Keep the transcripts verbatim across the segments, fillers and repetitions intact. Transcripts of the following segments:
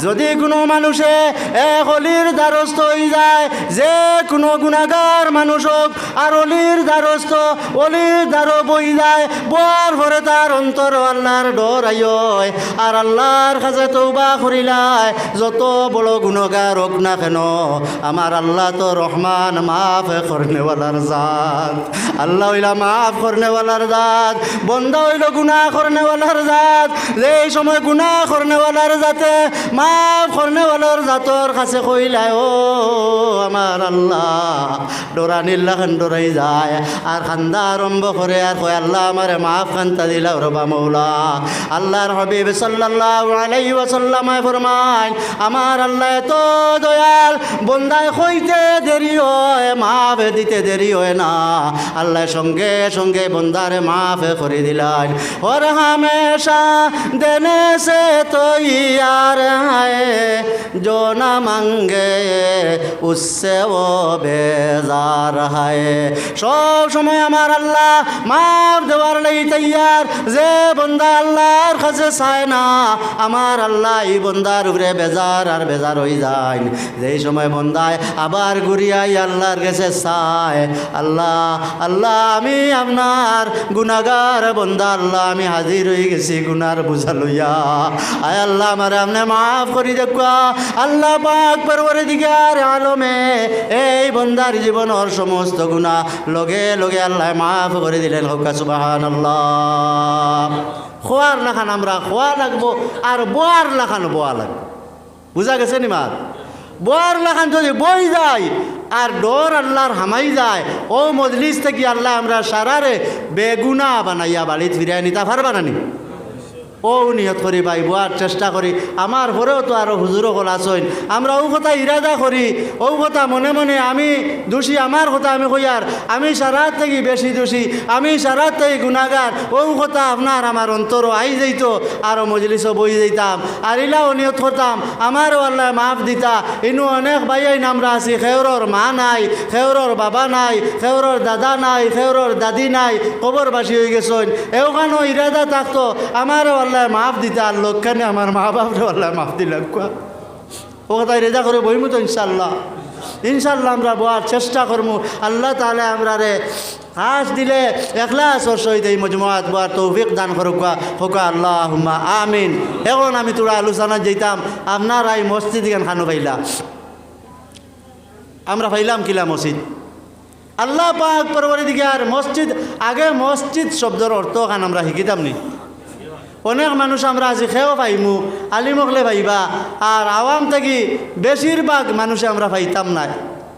যদি কুনু মানুষে এক অলির দ্বারস্থ অইযায়, যে কুনু গুনাগার মানুষ অউক, আর অলির দ্বারস্থ, অলির দ্বারো বইযায়, বওয়ার পরে তার অন্তরো আল্লার ডর আইয়, আর আল্লার কাছে তওবা করিলায়, যত বড় গুনাগার অউক না কেন, আমার আল্লা তো রহমান, মাফ করনেওয়ালার জাত। আল্লা অইলা মাফ করনেওয়ালার জাত, বন্দা অইলো গুনা করনেওয়ালার জাত। যেই সময় গুনা করনেওয়ালার জাতে মাফ করনেওয়ালার জাতর কাছে কইলায়, "ও আমার আল্লা", ডরানির লাখান ডরাই যায়, আর কান্দা আরম্ভ করে, আর কয়, "আল্লা, আমারে মাফ খান্তা দিলাও রবা মৌলা।" আল্লার হাবিব সাল্লাল্লাহু আলাইহি ওয়াসাল্লামে ফরমাইন, আমার আল্লা এত দয়াল, বন্দায় কইতে দেরি অয়, মাফ দিতে দেরি অয় না। আল্লায় সঙ্গে সঙ্গে বন্দারে মাফ করি দিলাইন। "অর হামেশা দেনে সে তৈয়ার হায়, জো না মাঙ্গে উসসে ও বেজার হায়।" সব সময় আমার আল্লা মাফ দেওয়ার লাগি তৈয়ার। যে বন্দা আল্লার কাছে চায় না, আমার আল্লা ই বন্দার উপরে বেজার আর বেজার অইযাইন। যেই সময় বন্দায় আবার ঘুরিয়া আই আল্লার গেছে চায়, "আল্লা, আল্লা, আমি আপনার গুনাগার বন্দা, আল্লা, আমি হাজির অইগেছি গুনার বুঝা লইয়া। আয় আল্লা, আমারে আপনে মাফ করি দেউক্কা।" আল্লা পাক পরওয়ারদিগার আলমে এই বন্দার জীবনর সমস্ত গুনা লগে লগে আল্লায় মাফ করি দিলেন। কউক্কা সুবহানাল্লাহ। কওয়ার লাখান আমরা কওয়া লাগবো, আর বওয়ার লাখান বওয়া লাগবো। বুঝা গেছে নি মাত? বওয়ার লাখান যদি বই যায়, আর ডর আল্লার হামাই যায়, অউ মজলিস থাকি আল্লায় আমরা সারারে বেগুনা বানাইয়া বাড়িত ফিরাই নিতা পারবা না নি? অউ নিয়ত করি ভাই, বওয়ার চেষ্টা করি। আমার পরেও তো আরো হুজুর অকল আছইন, আমরা অউ কথা ইরাদা করি, অউ কথা মনে মনে আমি দোষী, আমার কথা আমি কইয়ার, আমি সারার থাকি বেশি দোষী, আমি সারার থাকি গুনাগার, অউ কথা আপনার আমার অন্তরো আই যাইতো, আরো মজলিসো বই যাইতাম, আর ইলাও নিয়ত করতাম, আমারও আল্লায় মাফ দিতা। ইনো অনেক ভাইয়াইন আমরা আছি, কেউরর মা নাই, কেউরর বাবা নাই, কেউরর দাদা নাই, কেউরর দাদি নাই, কবরবাসী অইগেছইন। অউখানও ইরাদা থাকতো, আমারও আল্লায় মাফ দিতা, আর লগে আমার মা বাপরেও আল্লায় মাফ দিলাউক্কা। অউ কথা ইরাদা করি বইমু তো ইনশাআল্লাহ। ইনশাআল্লাহ আমরা বওয়ার চেষ্টা করমু। আল্লা তাআলায় আমরারে খাস দিলে এখলাসর সহিত এই মজমুয়াত বওয়ার তৌফিক দান করউক্কা, কউক্কা আল্লাহুম্মা আমিন। এখন আমি থুড়া আলোচনাত যাইতাম, আপনারা ই মসজিদ ইখান খানো পাইলা, আমরা পাইলাম কিলা মসজিদ? আল্লা পাক পরওয়ারদিগার মসজিদ, আগে মসজিদ শব্দর অর্থ খান আমরা হিকিতাম নি? অনেক মানুষ আমরা আছি, কেউ পাইমু, আলিম অকলে পাইবা, আর আওয়াম থাকি বেশিরভাগ মানুষে আমরা পাইতাম নায়।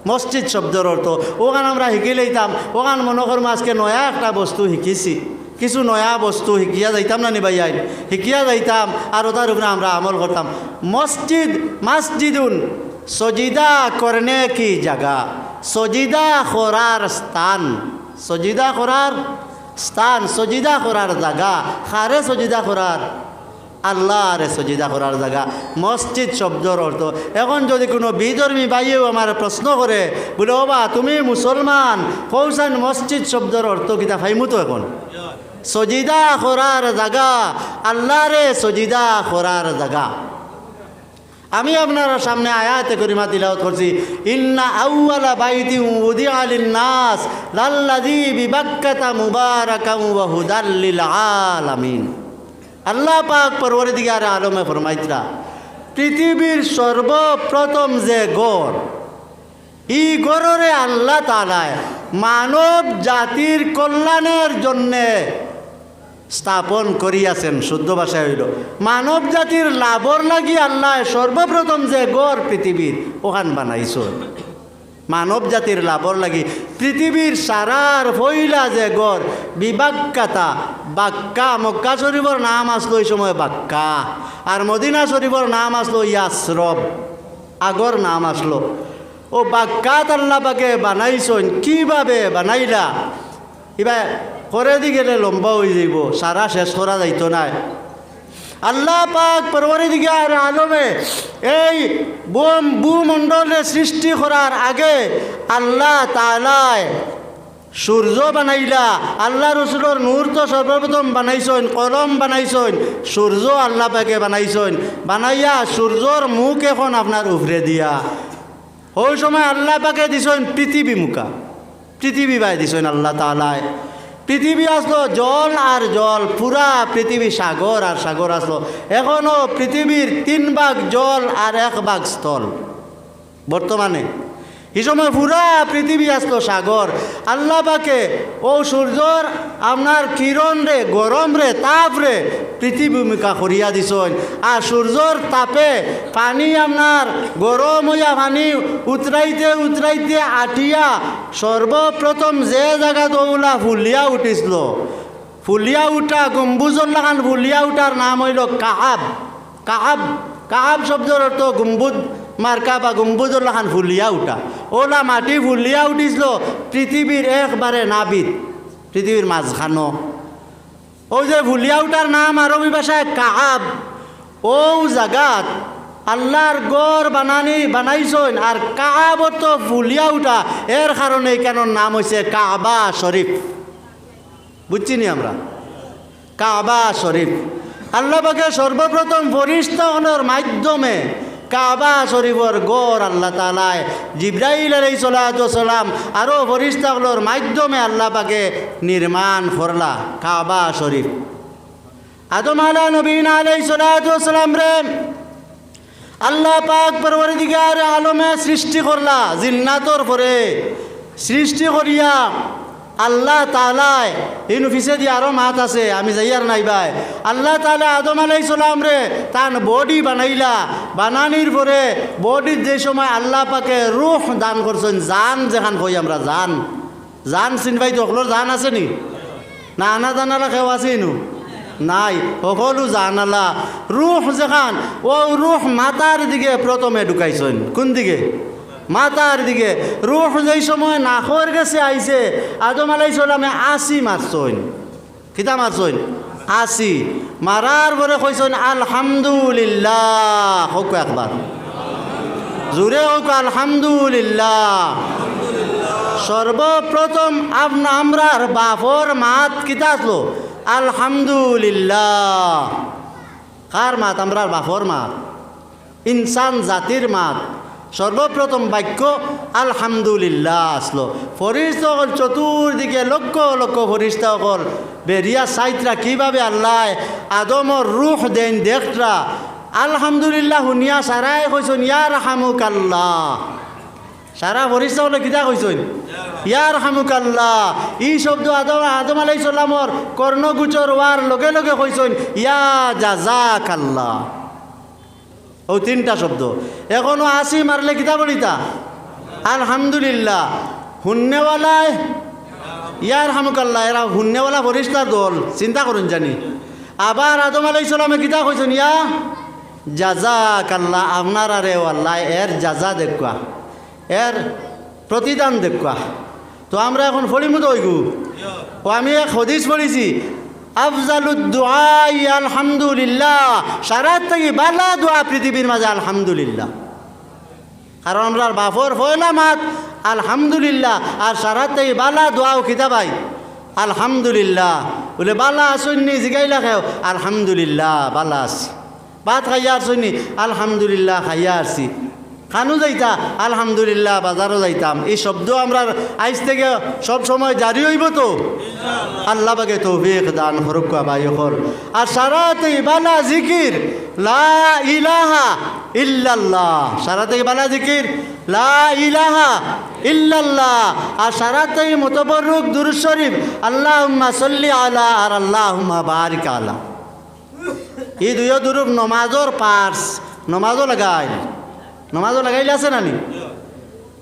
মসজিদ শব্দর অর্থ অখান আমরা হিকিলাইতাম, অখান মনো করমু আজকে নয়া একটা বস্তু হিকিছি, কিছু নয়া বস্তু হিকিয়া যাইতাম না নি ভাইয়াইন? হিকিয়া যাইতাম, আর অতার উপরে আমরা আমল করতাম। মসজিদ, মাসজিদুন, সজিদা করনে কি জাগা, সজিদা করার স্থান, সজিদা করার স্থান, সজিদা করার জাগা। কারে সজিদা করার? আল্লারে সজিদা করার জাগা। মসজিদ শব্দর অর্থ, এখন যদি কুনু বিধর্মী ভাইয়েও আমারে প্রশ্ন করে, বুলে, "ও বা, তুমি মুসলমান, কওছাইন মসজিদ শব্দর অর্থ কিতা?" পাইমু তো এখন। সজিদা করার জাগা, আল্লারে সজিদা করার জাগা। আমি আপনারার সামনে আয়াতে করিমা তিলাওয়াত করছি, "ইন্না আউওয়ালা বাইতিন উদিআ লিন-নাস লাল্লাযী বিবাক্কাতা মুবারাকান ওয়া হুদাল লিল আলামিন।" আল্লা পাক পরওয়ারদিগারে আলমে ফরমাইতরা, পৃথিবীর সর্বপ্রথম যে ঘর, ই ঘররে আল্লা তাআলায় মানব জাতির কল্যাণর জন্যে স্থাপন করিয়াছেন। শুদ্ধ ভাষায় অইলো, মানব জাতির লাভর লাগি আল্লায় সর্বপ্রথম যে ঘর পৃথিবীর, অখান বানাইছইন। মানব জাতির লাভর লাগি পৃথিবীর সারার পয়লা যে ঘর, বিবাক্কাতা, বাক্কা, মক্কা শরীফর নাম আছলো ওই সময় বাক্কা, আর মদিনা শরীফর নাম আছলো ইয়াসরব, আগর নাম আছলো। অউ বাক্কাত আল্লা পাকে বানাইছইন, কিভাবে বানাইলা? ইবা করেদি গেলে লম্বা অইযাইবো, সারা শেষ করা যাইতো নায়। আল্লা পাক পরওয়ারদিগারে আলমে এই ভূম-, ভূমণ্ডলে সৃষ্টি করার আগে আল্লা তাআলায় সূর্য বানাইলা, আল্লাহ রসুলর নূর তো সর্বপ্রথম বানাইছইন, কলম বানাইছইন, সূর্য আল্লাহ পাকে বানাইছইন, বানাইয়া সূর্যর মুখ এখন আপনার উপরে দিয়া। ওই সময় আল্লাহ পাকে দিছইন পৃথিবী মুখা, পৃথিবী বায় দিছইন আল্লাহ তাআলায়। পৃথিবী আসলো জল আর জল, পুরা পৃথিবী সাগর আর সাগর আসলো। এখনো পৃথিবীর তিন ভাগ জল আর এক ভাগ স্থল। বর্তমানে হি সময় পুরা পৃথিবী আসলো সাগর। আল্লাহ পাকে ও সূর্যর আপনার কিরণ রে, গরম রে, তাপ রে পৃথিবী মুখা করিয়া দিছইন। আর সূর্যর তাপে পানি আপনার গরম হইয়া পানি উতরাইতে উতরাইতে আটিয়া সর্বপ্রথম যে জাগাত ওলা ফুলিয়া উঠিছিল, ফুলিয়া উঠা গম্বুজর লাখান ফুলিয়া উঠার নাম হইল কাব। কাব, কাব শব্দর অর্থ গম্বুজ মার্কা বা গম্বুজর লাখান ফুলিয়া উঠা। ওলা মাটি ফুলিয়া উঠিছিল পৃথিবীর একবারে নাবিত, পৃথিবীর মাঝখানো। ওই যে ফুলিয়া উঠার নাম আরবি ভাষায় কাব। ও জাগাত আল্লাহর ঘর বানানি বানাইছইন, আর কাব অর্থ ফুলিয়া উঠা, এর কারণে এখানোর নাম হইছে কাবা শরীফ। বুঝছি নি আমরা? কাবা শরীফ। আল্লাহ পাকে সর্বপ্রথম ফরিস্তা অকলর মাধ্যমে কাবা শরীফর ঘর আল্লাহ তাআলায় জিব্রাইল আলাইহিস সালাতু ওয়াস সালাম আরো ফরিস্তা অকলর মাধ্যমে আল্লাহ পাকে নির্মাণ করলা কাবা শরীফ। আদম আলা নবীনা আলাইহিস সালাতু ওয়াস সালাম রে আল্লাহ পাক পরওয়ারদিগার আলমে সৃষ্টি করলা জিন্নাতর পরে। সৃষ্টি করিয়া আল্লাহ তাআলায়, ইনু পিছেদি আরো মাত আছে, আমি যাইয়ার নাই বায়। আল্লাহ তাআলায় আদম আলাইহিস সালাম রে তান বডি বানাইলা, বানানির পরে বডিত যে সময় আল্লাহ পাকে রুহ দান করছইন, জান যেখান কই আমরা জান, জান চিনবাই তো হকলর জান আছে নি? না, আনা জানালা কেউ আছে ইনু? নাই, হকলউ জানালা। রুহ যেখান, ও রুহ মাথার দিকে প্রথমে ঢুকাইছইন। কোন দিকে? মাথার দিকে। রুহ যেই সময় নাকর গেছে আইছে, আদম আলাইহিস সালামে আছি মারছইন। কিতা মারছইন? আছি। মারার পরে কইছইন আলহামদুলিল্লাহ। কউক্কা একবার। জোরে কউক্কা আলহামদুলিল্লাহ। সর্বপ্রথম আপনা-, আমরার বাপর মাত কিতা আছলো? আলহামদুলিল্লাহ। কার মাত? আমরার বাপর মাত। ইনসান জাতির মাত। সর্বপ্রথম বাক্য আলহামদুলিল্লাহ আছলো। ফরিস্তা অকল চতুর্দিকে লক্ষ লক্ষ ফরিস্তা অকল বেরিয়া চাইতরা কিভাবে আল্লায় আদমর রুহ দেইন দেখতরা। আলহামদুলিল্লাহ হুনিয়া সারায় কইছইন, "ইয়ারহামুকাল্লাহ।" সারা ফরিস্তা অকলে কিতা কইছইন? "ইয়ারহামুকাল্লাহ।" ই শব্দ আদম, আদম আলাইহিস সালামর কর্ণগোচর অওয়ার লগে লগে কইছইন, "ইয়া জাযাকাল্লাহ।" অউ তিনটা শব্দ। এখনো আছি মারলে কিতা পড়িতা? আলহামদুলিল্লাহ। হুননেওয়ালায় ইয়ারহামুকাল্লাহ, এরা হুননেওয়ালা ফরিস্তার দল, চিন্তা করইন জানি। আবার আদম আলাইহিস সালামে কিতা কইছইন? ইয়া জাযাকাল্লাহ, আপনারারেও আল্লায় এর জাযা দেউক্কা, এর প্রতিদান দেউক্কা। তো আমরা এখন পড়িমু তো অইগু। ও আমি এক হাদিস পড়ছি, "আফজালুদ দুআই আলহামদুলিল্লাহ।" সারার থাকি বালা দোয়া পৃথিবীর মাঝে আলহামদুলিল্লাহ। কারণ আমরার বাপর পয়লা মাত আলহামদুলিল্লাহ, আর সারার থাকি বালা দোয়াও কিতা ভাই? আলহামদুলিল্লাহ। বুলে, "বালা আছইন নি?" জিগাইলা কেউ, "আলহামদুলিল্লাহ, বালা আছি।" "ভাত খাইয়া আরছইন নি?" "আলহামদুলিল্লাহ, খাইয়া আরছি।" "কানো যাইতা?" "আলহামদুলিল্লাহ, বাজারো যাইতাম।" ই শব্দ আমরার আইজ থাকি সব সময় জারি অইবো তো? আল্লাহ পাকে তৌফিক দান করউক্কা ভাই অকল। আর সারার থাকি বালা জিকির লা ইলাহা ইল্লাল্লাহ। সারার থাকি বালা জিকির লা ইলাহা ইল্লাল্লাহ। আর সারার থাকি মতবরুক দুরূদ শরীফ, আল্লাহুম্মা সাল্লি আলা আর আল্লাহুম্মা বারিক আলা। ই দুইও দুরূদ নমাজর পার্স, নমাজো লাগাইল, নমাজো লাগাইল আছে না নি?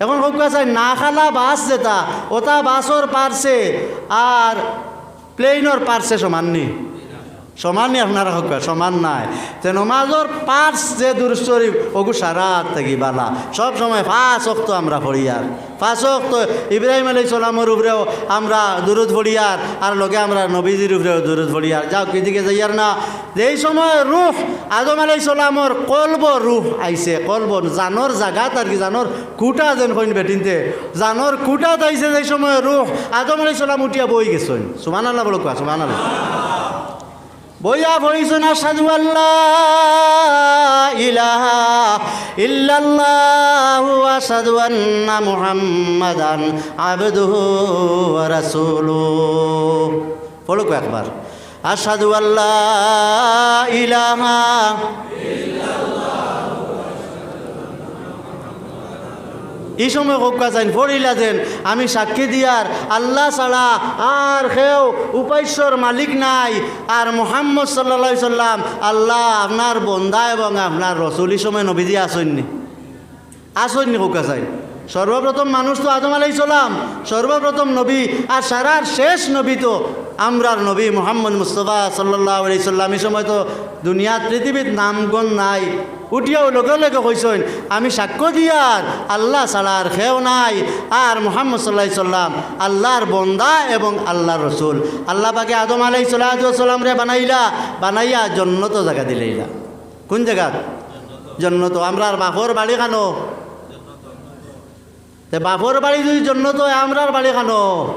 এখন কউক্কা চাই, নাখালা বাস যেটা, ওটা বাসর পার্সে আর প্লেনর পার্সে সমান নি? সমান নি আপনারা কউক্কা, সমান নায়। তে নমাজর পাঁচ যে দুরুদ শরিফ, অগু সারা থাকি বালা। সব সময় পাঁচ অক্ত আমরা পড়িয়ার। পাঁচ অক্ত ইব্রাহিম আলাইহিস সালামর উপরেও আমরা দুরুদ পড়িয়ার, আর লগে আমরা নবীজির উপরেও দুরুদ পড়িয়ার। যাউক, ইদিকে যাইয়ার না। যেই সময় রুহ, আদম আলাইহিস সালামর কলব রুহ আইছে, কলব, জানর জাগাত আর কি, জানর কুটা যেন কইন বেটিন্তে, জানর কুটাত আইছে যেই সময় রুহ, আদম আলাইহিস সালাম উঠিয়া বই গেছইন। সুবহানাল্লাহ বলো, কউক্কা, সুবহানাল্লাহ। বইয়া পড়ছইন, "আশহাদু আল্লা ইলাহা ইল্লাল্লাহু ওয়া আশহাদু আন্না মুহাম্মাদান আবদুহু ওয়া রাসূলুহু।" পড়ো কয়েকবার, "আশহাদু আল্লা ইলাহা।" ই সময় কউক্কা চাইন, পড়িলা যেন, "আমি সাক্ষী দিয়ার আল্লাহ ছাড়া আর কেউ উপাস্যর মালিক নাই, আর মুহাম্মদ সাল্লাল্লাহু আলাইহি সাল্লাম আল্লাহ আপনার বন্দা এবং আপনার রসুল।" ই সময় নবীজি আছইন নি? আছইন নি কউক্কা চাইন? সর্বপ্রথম মানুষ তো আদম আলাইহিস সালাম, সর্বপ্রথম নবী, আর সারার শেষ নবী তো আমরার নবী মুহাম্মদ মুস্তফা সাল্লাল্লাহু আলাইহি সাল্লাম। ই সময় তো দুনিয়াত পৃথিবীত নামগন্ধ নাই। উঠিয়াউ লগে লগে কইছইন, "আমি সাক্ষ্য দিয়ার আল্লাহ ছাড়া আর কেউ নাই, আর মুহাম্মদ সাল্লাল্লাহু আলাইহি সাল্লাম আল্লাহর বন্দা এবং আল্লাহর রসুল।" আল্লাহ পাকে আদম আলাইহিস সালাতু ওয়াস সালামরে বানাইলা, বানাইয়া জন্নতো জাগা দিলাইলা। কুন জাগাত? জন্নতো। আমরার বাপর বাড়ি কানো? তে বাপর বাড়ি যুদি জন্নত অয়, আমরার বাড়ি কানো?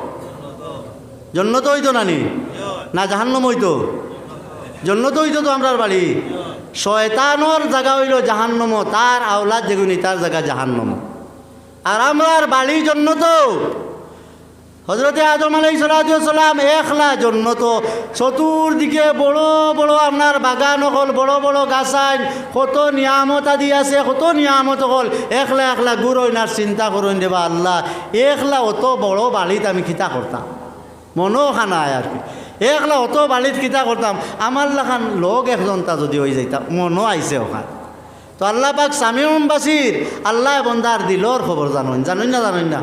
জন্নত অইতো না নি? না জাহান্নাম অইতো? জন্নত অইতো তো আমরার বাড়ি। শয়তানর জাগা অইলো জাহান্নামো, তার আওলাদ যেগুইন তার জাগা জাহান্নামো। আর আমরার বাড়ি জন্নত। হজরতে আদম আলাইহিস সালাতু ওয়াস সালাম একলা জন্নত, চতুর্দিকে বড় বড় আপনার বাগান অকল, বড় বড় গাছাইন, কত নিয়ামত আদি আছে, কত নিয়ামত অকল। একলা একলা ঘুরইন আর চিন্তা করইন, "রে বা আল্লাহ, একলা অত বড় বাড়িত আমি কিতা করতাম?" মনো অখান আয় আর কি, "একলা অত বাড়িত কিতা করতাম? আমার লাখান লগ একজনতা যুদি অইযাইতা।" মনো আইছে অখান। তো আল্লাহ পাক সামিউন বাসির, আল্লায় বন্দার দিলর খবর জানইন, জানইন না, জানইন না?